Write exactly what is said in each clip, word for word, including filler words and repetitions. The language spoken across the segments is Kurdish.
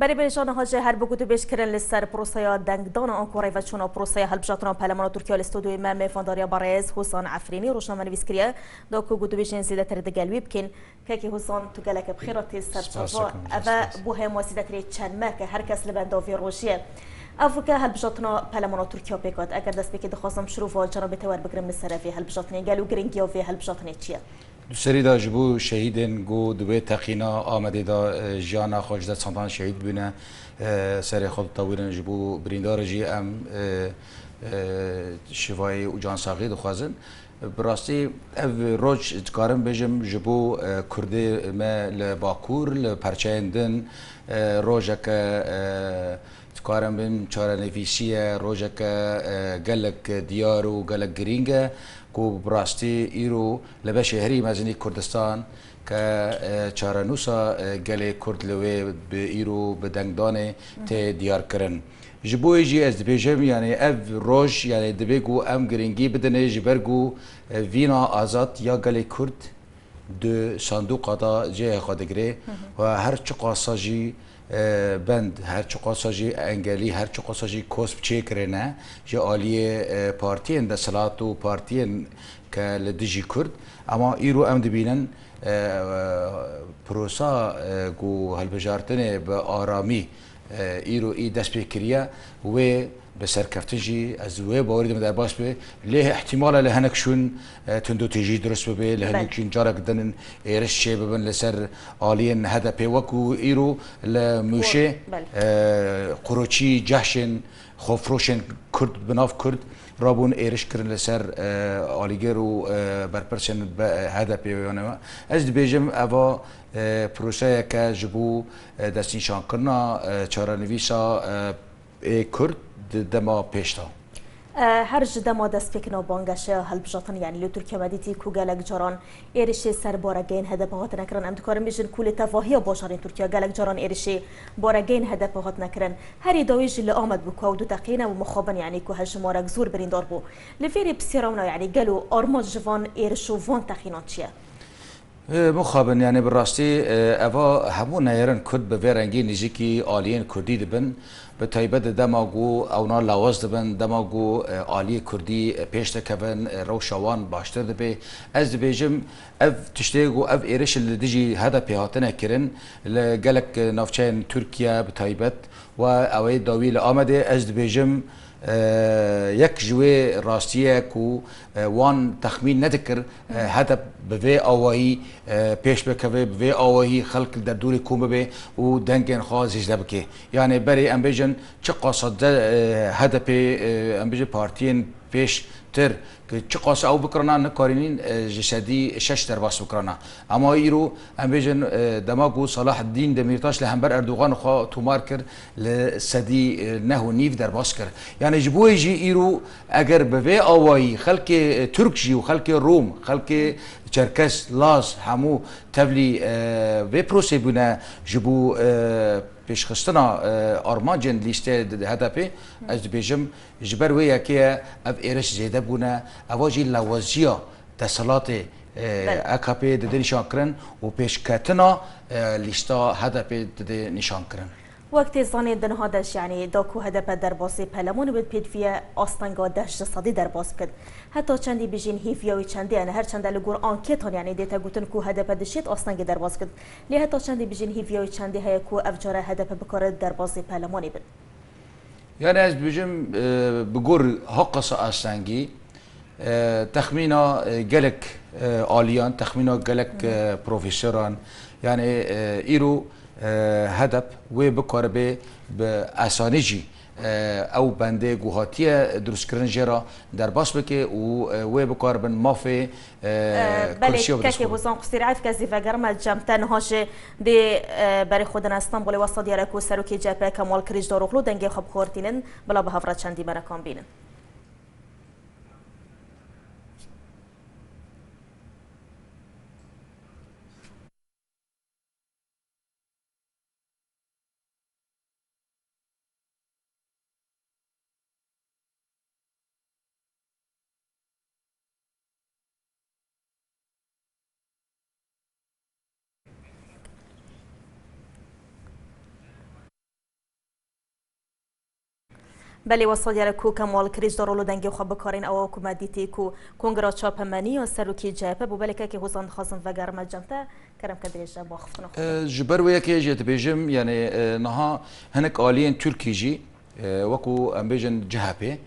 Berê bêjana hacê her bi gotûbêj kirin li ser proseya dengdana anku rêveçûna proseya hilbijartina Parlemana Tirkiye li stûdyoyê me mêvandariya berêz Hûsan Efrînî rojnamenivîs kiriye, da ku gotûbêjên zêdetir digel wî bikin. Kekê Hûsan, tu gelek bi xêr hatî ser çava. Eve bû hema zêdetirê çend me ke her kes li benda vê rojî ye. Ev ke hilbijartina Parlemana Tirkiye pêk hat, eger destpêkê dixwazim şirova cenabê te werbigirim li ser vê hilbijartinê, gelo giringiya vê hilbijartinê çi ye? Di serî de ji bo şehîdên ku di wê teqîna Amedê de, e, jiyana xwe ji dest dan şehîd bûne, e, serê xwe ditewîrin, ji bo birîndar jî em, e, e, şivayî û cansaxî dixwazin. Bi rastî ev roj dikarim bêjim ji bo, e, Kurdê me li Bakur, li perçeyên din, e, rojeke, e, dikarim bim çarenivîsî ye, rojeke, e, gelek diyar û gelek girîng e ku bi rastî îro li beşê herî mezinî Kurdistan ke, e, çarenûsa, e, gelê Kurd li wê bi îro bi dengdanê tê diyar kirin. Ji bo wê jî ez dibêjim, yanî ev roj, yanî divê ku em girîngî bidinê ji ber ku, e, vîna azad ya gelê Kurd di sanduqa de cihê xwe digire. Hı hı. Û her çiqasa jî, e, bend, her çiqasa jî engelî, her çiqasa jî kosp çêkirine ji aliyê, e, partiyên desthilat û partiyên ke li dijî Kurd. Ema îro em dibînin, e, e, prosa, e, ku hilbijartinê bi aramî, e, îro î dest pê kiriye, wê bi serkeftin jî ez wê bawerî dikim derbas be. Lê îhtîmal e li hinek şûn, e, tundûtîjî dirust bibe, li hinek şûn carek din êriş çêbibin li ser aliyên H D P, wekû îro li Mûşê, belê, e, quroçî cehşên xwefroşên Kurd, bi nav Kurd rabûn êriş kirin li ser, e, alîgir û, e, berpirsên be-, H D P yanê me. Ez dibêjim eva, e, proseyeke ji bo, e, destnîşankirina, e, çarenivîsa, e, ê Kurd di dema pêş de. E, her ji dema destpêkina bangeşeya hilbijartin, yanî li Tirkiye me dîtî ku gelek caran êrişê ser baregehên H D P hatine kirin. Em dikarin bêjin ku li tevahiya bajarên Tirkiye gelek caran êrişê baregehên H D P hatine kirin. Herî dawî jî li Amed bû ku ew du teqîne û mixabin, yanî ku hejmarek zor birîndar bû. Li vêrê pisyara min a, yanî gelo armanc ji van êriş û van teqînan çi ye? E, mixabin, yanî bi rastî, e, eva hemû neyarên Kurd bi vê rengî nêzîkî aliyên Kurdî dibin. Bi taybet di dema ku ewna lawaz dibin, dema ku, e, aliyê Kurdî, e, pêş dikevin, e, rewşa wan baştir dibe. Ez dibêjim, ev tiştê ku ev êrişin li dijî H D P hatine kirin, li gelek, e, navçeyên Tirkiye bi taybet, we ew ê dawî li Amedê, ez dibêjim, e, yek ji wê rastiyê ye ku, e, wan texmîn nedikir, e, H D P bi vê awayî, e, pêş bikeve, bi vê awayî xelk li derdorê kom bibe û dengên xwe zêde bike. Yanê berê em bêjin çiqasa de, e, H D P, e, em bêjin partiyên pêştir, ki çiqas ew bikirana, nikarînîn, e, ji sedî şeş derbas bikirana. Ema îro, em bêjin, e, dema ku Selahaddîn Demîrtaş li hember Erdogan xwe tomar kir, li sedî, e, neh û nîv derbas kir. Yanî ji bo wê jî îro eger bi vê awayî xelkê, e, Tirk jî û xelkê Rom, xelkê Çerkes, Laz, hemû tevlî, e, vê prosê bûne ji bo, e, pêşxistina, e, armancên lîstê H D P, ez dibêjim, ji ber wê yekê ye ev êriş zêde bûne, eva jî laweziya desthilatê, e, A K P dide nîşankirin û pêşketina, e, lîsta H D P dide nîşankirin. Wek tê zanîn di niha de jî, yanî da ku H D P derbasî pelemanê bid pêdiviye astenga deh ji sedî derbas bikit. Heta çendî bijîn hîviya wî çendê ye? Her çende li gor anketan, yanî dête gotin ku H D P dişêt astengê derbas bikit. Lê heta çendî bijîn hîviya wî çendê heye ku ev care H D P bikare derbasê pelemanê bin? Yani ez dibêjim, e, bi gor haqasa astengî, e, texmîna, e, gelek, e, aliyan, texmîna gelek, e, profesoran, yani, e, îro, e, H D P wê bikaribe bi esanî jî, e, ew bendê ku hatiye dirustkirin jê re derbas bike û, e, wê bikaribin mafê, e, Ee, belê, kursiyê kekê bidistin. Hozan Qusîrî, ev ke zî vegerime cem te niha jî dê, e, berê xwe dine Stenbolê. Westa diyar e ku serokê C H P Kemal Kiliçdaroglu dengê xwe bi xwe re tînin, bila bi hev re çend dîmerekan bînin. Belê, wesa diyar e ku Kemal Kiliçdaroglu dengê xwe bikarîn, ewa ku me dîtî ku Kongra Çapemenî ya serokê C H P bû. Belê kekê Hozan, dixwazim vegerime cem te, kerem ke dirêje baxiftina xwe. E, ji ber wê yekê jê dibêjim, yani, e, niha hinek aliyên Tirkî jî, e, wekû em bêjin C H P, e,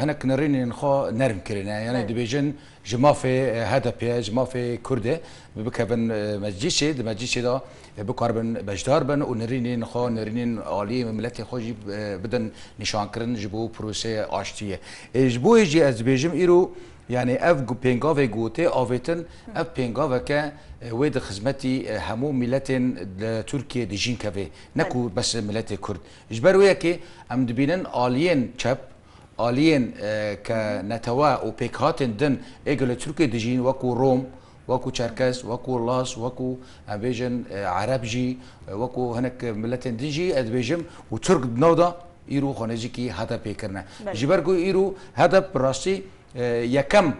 hinek nirînên xwe nerm kirine. Yani, belê, dibêjin ji mafê, e, H D P, ji mafê Kurd e, bikevin, e, meclîsê, di meclîsê de, e, bikaribin beşdar bin û nirînên xwe, nirînên aliyê miletê xwe jî, e, bidin nîşankirin ji bo proseyê aştiyê. E, ji bo yê jî ez dibêjim îro, yani ev gu-, pêngavê ku tê avêtin, ev pêngaveke, e, wê di xizmetî, e, hemû miletên li Tirkiyê dijîn kevê. Ne, belê, ku bes miletê Kurd. Ji ber wê yekê em dibînin aliyên çep, aliyên, e, ke netewe û pêkhatên din ê ku li Tirkiyê dijîn, wekû Rom, wekû Çerkes, wekû Laz, wekû, em bêjin, e, Ereb jî, e, wekû hinek miletên din jî, ez dibêjim, û Tirk di nav de îro xwe nêzîkî H D P kirine. Belê. Ji ber ku îro H D P bi rastî, e, yekem,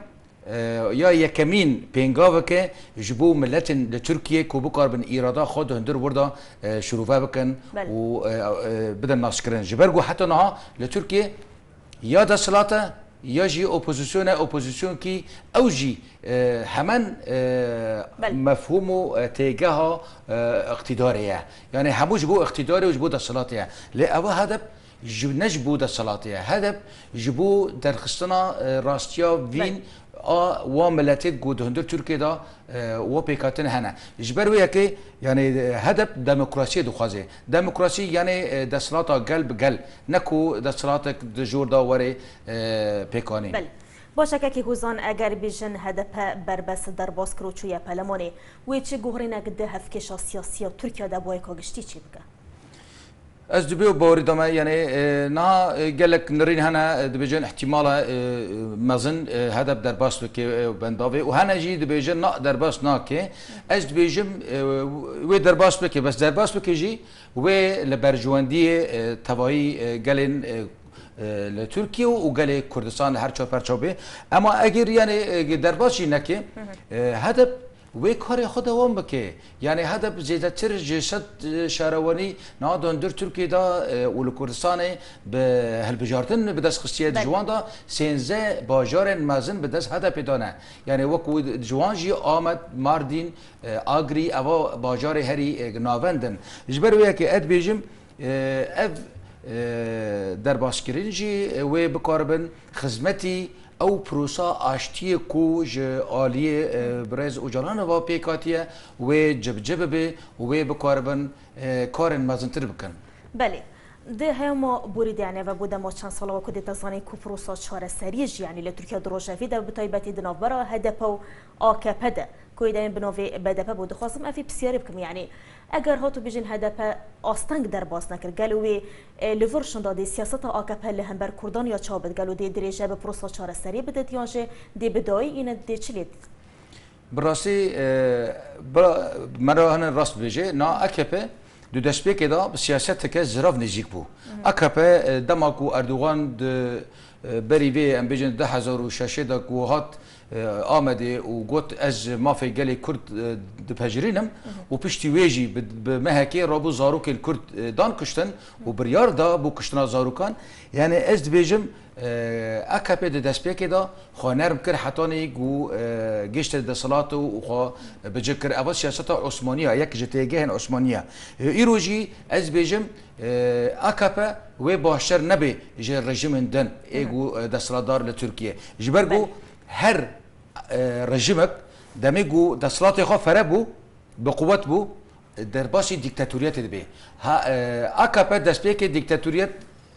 e, ya yekemîn pêngaveke ji bo miletên li Tirkiyê ku bikaribin îrada xwe di hundir wir de, e, şirove bikin, belê, û, e, e, bidin naskirin. Ji ber ku heta niha li Tirkiyê ya desthilat e, ya jî opozîsyon e, opozîsyonkî ew jî, e, hemen, e, belê, mefhûm û, e, têgeha, e, îqtîdarê ye. Yani hemû ji bo îqtîdarê û ji bo desthilatê ye. Lê ew H D P ji, ne ji bo desthilatê ye. H D P ji bo derxistina, e, rastiya vîn, belê, a wa miletê ku di hundir Tirkiyê de, e, wa pêkhatin hene. Ji ber wê yekê, yani, e, H D P demokrasiyê dixwaze. Demokrasî, yani, e, desthilata gel bi gel, ne ku desthilatek di jor de were, e, pêkanîn. Belê. Baş e, kekê Hozan, eger bêjin H D P berbes derbas kir û çûye pelemanê, wê çi guherînek di hevkêşa siyasî ya Tirkiye de bi weka giştî çê bike? Ez dibê û bawerî dame, yani, e, niha, e, gelek nirîn hene, e, dibêjin îhtîmal e, e, mezin, e, H D P derbas bike, e, bendavê û hene jî dibêjin na, derbas nake. Ez dibêjim, e, wê derbas bike, bes derbas bike jî wê li berjewendiyê, e, tevayî, e, gelên, e, e, li Tirkiye û gelê Kurdistan li her çar perça bê. Ema eger, yani, e, derbas jî neke, e, H D P wê karê xwe dewam bike. Yani H D P zêdetir ji sed şarewanî niha di hundir Tirkiyê de, e, û li Kurdistanê bi hilbijartin bi dest xistiye, di, belê, ji wan de sêzdeh bajarên mezin bi dest H D P de ne. Yani wekû ji wan jî Amed, Mardîn, e, Agrî, eva bajarê herî, e, navend in. Ji ber wê yekê ez dibêjim, e, ev, e, derbaskirin jî, e, wê bikaribin xizmetî ew prosa aştiyê ku ji aliyê, e, birêz Ocalan ve pêk hatiye, wê cibci bibe û wê bikaribin, e, karên mezintir bikin. Belê. Di heyama borî de, yani ve bo dema çend sala wekû dê te zanîn ku prosa çareseriyê jî, yani li Tirkiye di rojevê de, bi taybetî di navbera H D P û A K P de, ku êdeyên bi navê B D P bû, dixwazim ev pisyarê bikim, yani eger hatu bêjin H D P asteng derbas nekir, gelo wê, e, li vir şinda dê siyaseta A K P li hember Kurdan ya çawa bit, gelo dê dirêje bi prosa çareseriyê bidit yan jî dê bi dayî îne dê çi lê dit? Bi rastî, e, bira, me re hene rast bêje, na A K P di destpêkê de bi siyaseteke zirav nêzîk bû. A K P, e, dema ku Erdogan di, e, berî vê, em bêjin, du hezar û şeşê de ku hat, e, Amedê û got, "Ez mafê gelê Kurd, e, dipejirînim," û piştî wê jî bi, bi mehekê rabû zarokên Kurd, e, dan kuştin û biryar da bo kuştina zarokan. Yani ez dibêjim, e, A K P di destpêkê de xwe nerm kir hetanî ku, e, giştê desthilat û xwe bi cih kir. Eva siyaseta Osmaniya, yek ji têgehên Osmaniya. E, îro jî ez dibêjim, e, A K P wê baştir nebe ji rejimên din ê ku, e, desthilatdar li Tirkiye. Ji ber ku, belê, her, e, rejimek demê ku desthilatê xwe fere bû, bi quwet bû, derbasî dîktatoriyetê dibe. Ha, e, A K P destpêkê dîktatoriyet,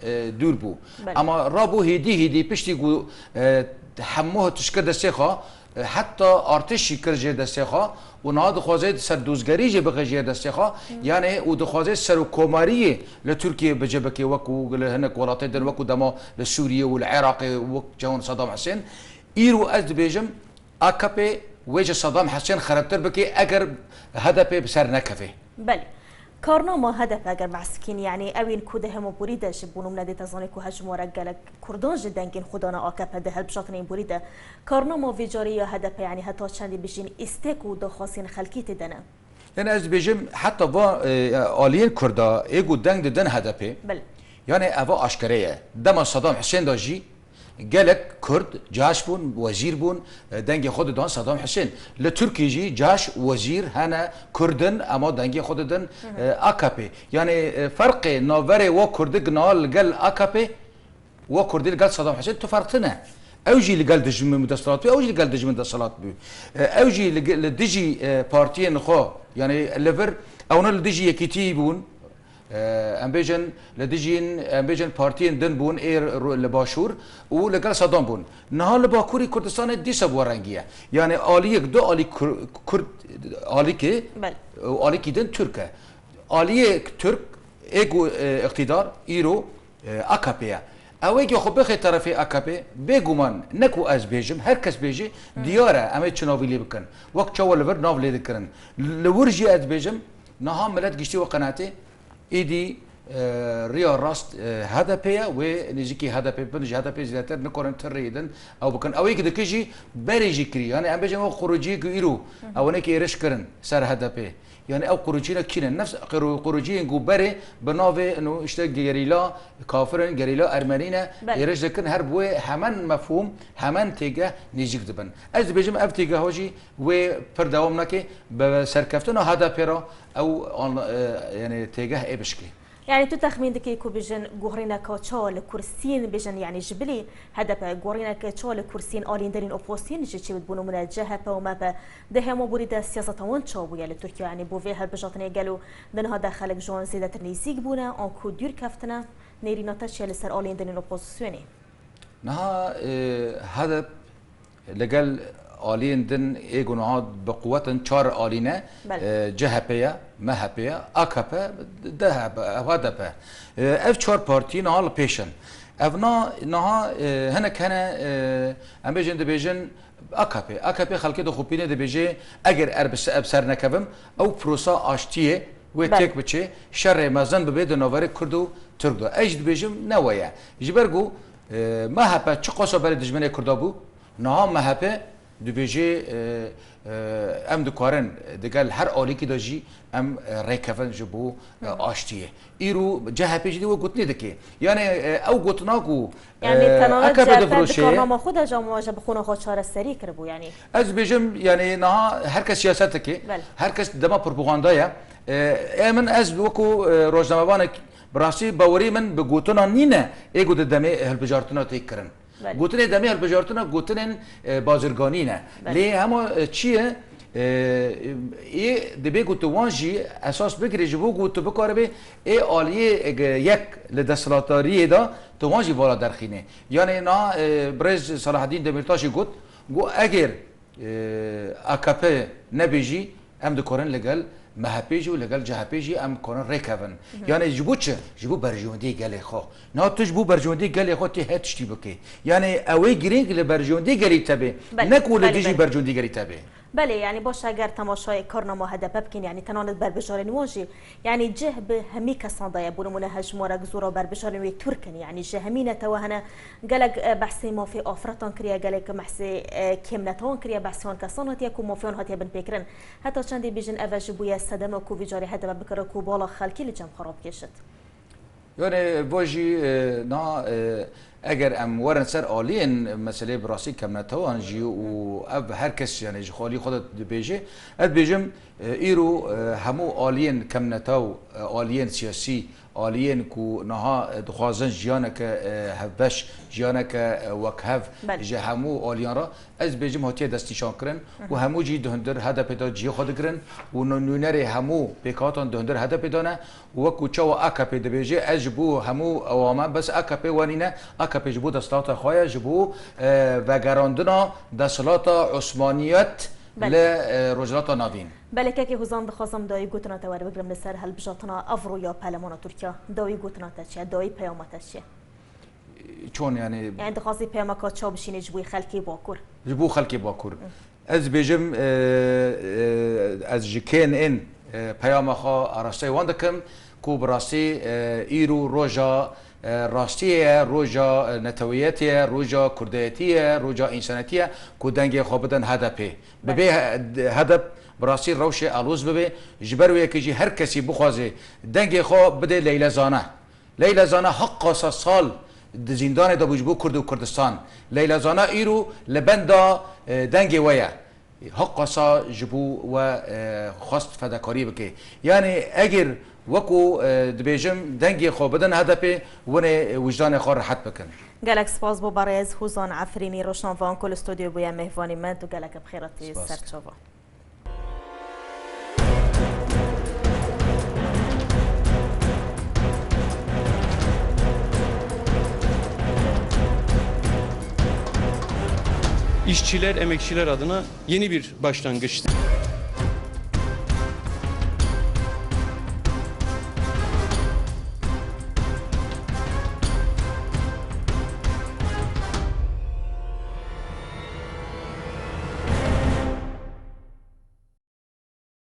e, dûr bû. Belê. Ama rabû hêdî hêdî piştî ku, e, hemû tişt kir destê xwe, e, heta artêş jî kir jê destê xwe û niha dixwaze ser dozgerî jî bixe jê destê xwe. Hı. Yani û dixwaze serokkomariyê li Tirkiye bi cih bike wekû li hinek welatê din, wekû dema li Sûriye û li Iraqê wek cewin Saddam Hussein. Îro ez dibêjim, A K P wê ji Saddam Hussein xerabtir bike eger H D P bi ser nekeve. Belê. Karnama H D P eger behs bikîn, yanî ewên ku di hemû borî de ji bo nimûne dê te zanî ku hejmara gelek Kurdan ji dengên xwe dane A K P di hilbijartinên borî de. Karnama vê carê ya H D P, yanî heta çendî bijîn îstek û daxwazên xelkî tê de ne? Yani ez dibêjim heta va, e, aliyên Kurda ê ku deng didin H D P, belê, Yanî eva aşkere ye. Dema Saddam Husên de jî gelek Kurd caş bûn, wezîr bûn, e, dengê xwe didan Saddam Husên. Li Tirkiyê jî caş, wezîr hene, Kurd in, ema dengê xwe didin, e, A K P. Yanî, e, ferqê navberê we Kurdik niha li gel A K P, we Kurdî li gel Saddam Husên tu ferq tine. Ew jî li gel dijmin desthilat bû, ew jî li gel dijmin desthilat bû. E, ew jî li, li dijî, e, partiyên xwe, yanî li vir, ewna li dijî yekîtî bûn. E, em bêjin li dijîn, em bêjin partiyên din bûn ê ro-, li Başûr û li gel Saddam bûn. Niha li Bakurî Kurdistanê dîsa bi we rengî ye. Yanî aliyek du alî Kur-, Kurd alîkê Belê. û alîkî din Tirk e. Aliyek Tirk ê ku, e, îqtîdar îro, e, A K P ye. Ew ê ku xwe bixê terefê A K P, bêguman ne ku ez bêjim, her kes bêje, diyar e, em ê çi navî lê bikin. Wek çawa li vir nav lê dikirin. Li wir jî ez dibêjim, niha milet giştî we qenaetê, êdî, e, riya rast, e, H D P ye, wê nêzîkî H D P bin, ji H D P zêdetir nikarin ti rêyê din ew bikin. Ew ê ki dike jî berê jî kirî. Yanî em bêjin wek xurûciyê ku îro, ew ê ki êriş kirin ser H D P. Yanî ew qurucîna kî ne? Nefs qiro-, quruciyên ku berê bi navê ino işte gerîla kafir in, gerîla ermenî ne, Belê. êriş dikin, her bi wê hemen mefhûm, hemen têgeh nêzîk dibin. Ez dibêjim ev têgeha jî wê pir dewam nake, bi serkeftina H D P re ew an-, e, yanî têgeh ê bişkê. Yani tu texmîn dikî ku bijin guhrîneka çawa li kursiyên bijin, yani ji bilî H D P guhrîneke çawa li kursiyên alînderîn opozîsyon ji çêbû, bû nimûne C H P û M H P di hemû borî de siyaseta wan çawa bûye li Tirkiye? Yani bo vê hilbijartinê gelo di niha de xelk ji wan zêdetir nêzîk bûne an ku dûr keftine? Nêrîna te çi ye li ser alînderîn opozîsyonê? Niha, e, H D P li gel aliyên din ê ku niha bi quwet in, çar alî ne, Belê. e, C H P ye, M H P ye, A K P, D H P, H D P. E, ev çar partî niha li pêş in. Ev na, niha, e, hinek hene, e, em bêjin, dibêjin A K P. A K P xelkê dixopîne, dibêje, eger er bi se-, ev ser nekevim, ew prosa aştiyê wê Belê. têk biçe, şerê mezin bibe di navberê Kurd û Tirk de. Ez jî dibêjim ne we ye. Ji ber ku, e, M H P çiqasa berê dijminê Kurda bû, niha M H P dibêje, e, e, em dikarin digel her alîkî de jî em, e, rêkevin ji bo, e, Hı hı. aştiyê. Îro C H P jî dê wê gotinê dike. Yani, e, ew gotina ku, Yani e, tenanet A K P C H P di difiroşê, karnama xwe de jî amaje bi xwe niha çareserî kiribû yani. Ez dibêjim, yani niha her kes siyaset dike. Belê. Her kes dema propaganda ye. E, e, min ez wekî, e, rojnamevanek bi rastî bawerî min bi gotina nîne ê ku di demê hilbijartina tê kirin. Belê. Gotinê demê hilbijartina gotinên, e, bazirganî ne. Belê. Lê hema, e, çi ye? E, ê dibê ku tu wan jî esas bigirê ji bo ku tu bikaribê ê aliyê, e, yek li desthilatdariyê de tu wan jî vala derxînê. Yani na, e, birêz Selahaddîn Demîrtaş jî got, got eger, e, A K P nebê jî, em dikarin li gel M H P jî û li gel C H P jî em dikarin rêkevin. Mhm. Yani ji bo çi? Ji bo berjewendiyê gelê xwe. Niha tu ji bo berjewendiyê gelê xwe tê her tiştî bikê. Yani ew ê girîng li berjewendiyê gelî te bê. Belê, Ne ku li belê, dijî belê. berjewendiyê gelî te bê. Belê, yani baş e, eger temaşayê karnama H D P bikin, yani tenanet berbijarên wan jî, yani cih bi hemî kesan de ye. Bo nimûne hejmarek zora berbijarên wê Tirk in, yani ji hemî netewe hene. Gelek, e, behsê mafê afretan kiriye, gelek behsê, e, kêmnetewan kiriye, behsê wan kesan hatiye ku mafê wan hatiye binpêkirin. Heta çendê bêjin ev e ji bûye sedema ku vî carê H D P bikire ku bala xelkî li cem xwe rabikêşit? Yani va jî, e, na, e, eger em werin ser aliyên meselê bi rastî kemnetewan jî û ev her kes yani ji xwe alî xwe de dibêje, ez dibêjim, e, îro, e, hemû aliyên kemnetew, e, aliyên siyasî, aliyên ku niha, e, dixwazin jiyaneke, e, hevbeş, jiyaneke, e, wekhev Belê. ji hemû aliyan re, ez dibêjim hatiye destnîşankirin û Hı hı. hemû jî di hundir H D P de cihê xwe digirin û nû-, nûnerê hemû pêkhatan di hundir H D P de ne û wekû çawa A K P dibêje, ez ji bo hemû ewa me, bes A K P wenî ne, A K P ji bo desthilata xwe ye, ji bo, e, vegerandina desthilata Osmaniyet Belê. li, e, Rojhilata Navîn. Belê, kekê Hozan, dixwazim dawî gotina te werbigrim li ser hilbijartina evro ya Perlemana Tirkiye. Dawî gotina te çi ye? Dawî peyama te çi ye? Çon yani? Yani dixwazî peyameka çawa bişînî ji bo xelkê Bakur? Ji bo xelkê Bakur. Hı. Ez dibêjim, e, e, ez ji kên ên, e, peyama xwe arasteyê wan dikim ku bi rastî, e, îro roja, e, rastiyê ye, roja, e, neteweyetê ye, roja kurdayetî ye, roja însanetî ye ku dengê xwe bidin H D P. Bi bê Belê. H-, H D P bi rastî rewşê alûz bibe. Ji ber wê yekê jî her kesî bixwaze dengê xwe bide Leyle Zana. Leyla Zana heqqa sed sal di zîndanê de bû ji bo Kurd û Kurdistan. Leyla Zana îro li benda, e, dengê we ye. Heqqa sa ji bo we, e, xwest fedakarî bike. Yanî eger wekû, e, dibêjim dengê xwe bidin H D P, winê wijdanê xwe rehet bikin. Gelek spas bo berêz Hozan Efrînî, roşnavan ku li stûdyoyê bûye mêvanî me, tu gelek bi xêr hatî. Spas. Serçava. İşçiler, emekçiler adına yeni bir başlangıçtır.